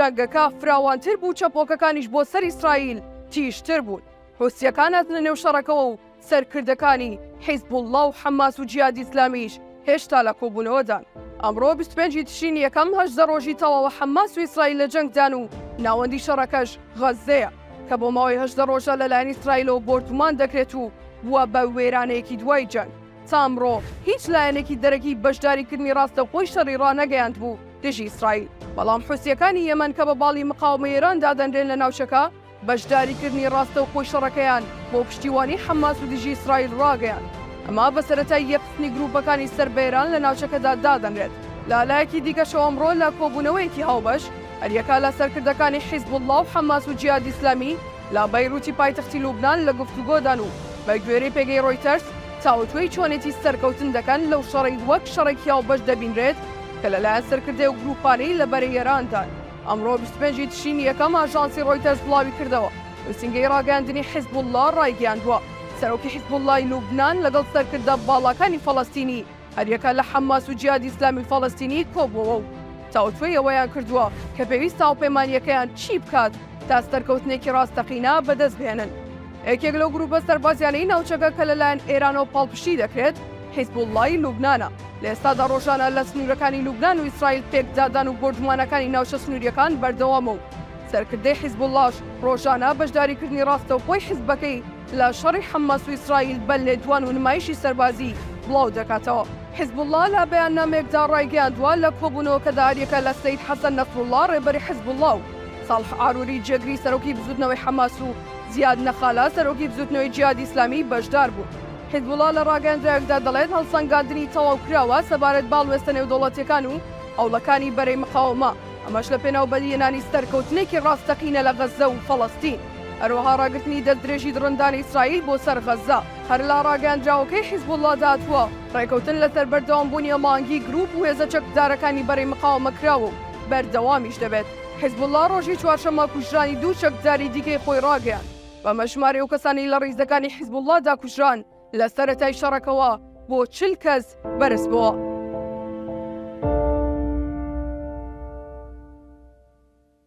جەنگەکە فراوانتر بوو چەپۆکەکانیش بۆ سەر ئیسرائیل تیژتر بوون. حوسییەکان هاتنە نێو شەڕەکەوە و سەرکردەکانی حیزبوڵڵا و حەماس و جیهادی ئیسلامیش هێشتا لە کۆبوونەوەدان. ئەمڕۆ 25 ی تشرینی یەکەم 18 ڕۆژی تەواوە حەماس و ئیسرائیل لە جەنگدان و ناوەندی شەڕەکەش غەززەیە کە بۆ ماوەی 18 ڕۆژە لەلایەن ئیسرائیلەوە بۆردومان دەکرێت و بووە بە وێرانەیەکی دوای جەنگ. تا ئەمڕۆ هیچ لایەنێکی دەرەکی بەشداریکردنی ڕاستەوخۆی شەڕی ڕانەگەیاندبوو دژی ئیسرائیل، بەڵام حوسییەکانی یەمەن کە بە باڵی مقاوەمەی ئێران دادەنرێن لە ناوچەکە، بەشداریکردنی ڕاستەوخۆی شەڕەکەیان بۆ پشتیوانی حەماس و دژی ئیسرائیل ڕاگەیاند. ئەمە بە سەرەتای یەکخستنی گرووپەکانی سەر بە ئێران لە ناوچەکەدا دادەنرێت. لە لایەکی دیکەشەوە ئەمڕۆ لە کۆبوونەوەیەکی هاوبەش هەریەکە لە سەرکردەکانی حیزبوڵڵا و حەماس و جیهادی ئیسلامی لە بەیروتی پایتەختی لوبنان لە گفتوگۆدان و بە گوێرەی پێگەی ڕۆیتەرز تاوتوێی چۆنێتی سەرکەوتن دەکەن لەو شەڕەی وەک شەڕێکی هاوبەش دەبینرێت کە لەلایەن سەرکردەی ئەو گرووپانەی لە بەرەی ئێراندان. ئەمڕۆ 25 ی تشرینی یەکەم ئاژانسی ڕۆیتەرز بڵاویکردەوە، نووسینگەی ڕاگەیاندنی حیزبوڵڵا ڕایگەیاندووە، سەرۆکی حیزبوڵڵای لوبنان لەگەڵ سەرکردە باڵاکانی فەڵەستینی هەریەکە لە حەماس و جیهادی ئیسلامی فەڵەستینی کۆبووەوە و تاوتوێی ئەوەیان کردووە کە پێویستە هاوپەیمانییەکەیان چی بکات تا سەرکەوتنێکی ڕاستەقینە بەدەست بهێنن. یەکێک لەو گروپە سەربازیانەی ناوچەکە کە لەلایەن ئێرانەوە پاڵپشتی دەکرێت، حیزبوڵڵای لوبنانە. لە ئێستادا ڕۆژانە لە سنوورەکانی لوبنان و ئیسرائیل پێکدادان و بۆردومانەکانی ناوچە سنوورییەکان بەردەوامە و سەرکردەی حیزبوڵڵاش ڕۆژانە بەشداریکردنی ڕاستەوخۆی حیزبەکەی لە شەڕی حەماس و ئیسرائیل بە لێدوان و نمایشی سەربازی بڵاو دەکاتەوە. حیزبوڵڵا لە بەیاننامەیەکدا ڕایگەیاندووە، لە کۆبوونەوەکەدا هەریەکە لە سەید حەسەن نەسروڵڵا ڕێبەری حیزبوڵڵا و ساڵح عاروری جێگری سەرۆکی بزووتنەوەی حەماس و زیاد نەخالە سەرۆکی بزووتنەوەی جیهادی ئیسلامی بەشدار بوون. حیزبوڵڵا لە ڕاگەیەندراوێکدا دەڵێت، هەڵسەنگاندنی تەواو کراوە سەبارەت بە هەڵوێستە نێودەوڵەتییەکان و هەوڵەکانی بەرەی مقاوەمە، ئەمەش لە پێناو بەدیهێنانی سەرکەوتنێکی ڕاستەقینە لە غەززە و فەڵەستین، هەروەها ڕاگرتنی دەستدرێژی دڕندانەی ئیسرائیل بۆ سەر غەززە. هەر لە ڕاگەیەندراوەکەی حیزبوڵڵادا هاتووە، ڕێکەوتن لەسەر بەردەوامبوونی هەماهەنگی گروپ و هێزە چەکدارەکانی بەرەی مقاوەمە کراوە و بەردەوامیش دەبێت. حیزبوڵڵا ڕۆژی چوارشەممە کوژرانی دوو چەکداری دیکەی خۆی ڕاگەیاند. بەمەش ژمارەی ئەو کەسانەی لە ڕیزەکانی حیزبوڵڵادا کوژران لە سەرەتای شەڕەکەوە بۆ 40 کەس بەرزبووە.